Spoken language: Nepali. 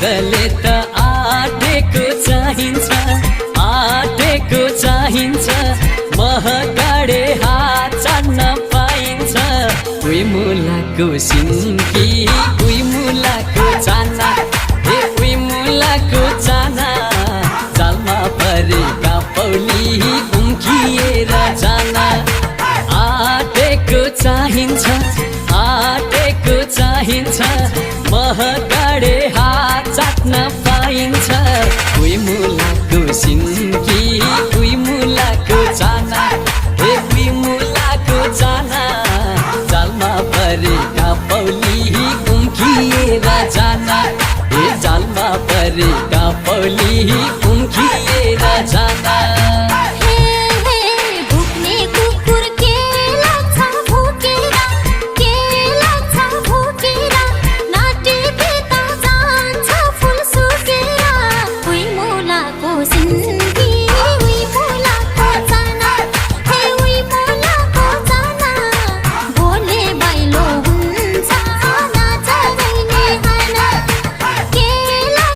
बगले त आटेको चाहिन्छ महकाडे हात चाड्न पाइन्छ उही मुलाको सिन्की उही मुलाको चाना उही मुलाको चाना जालमा परेका पौली उम्किएर जाना आटेको चाहिन्छ महकाडे हात चाट्न पाइन्छ उही मुलाको सिन्की उही मुलाको चाना उही मुलाको चाना जालमा परेका पौली उम्किएर जाना जालमा परेका पौली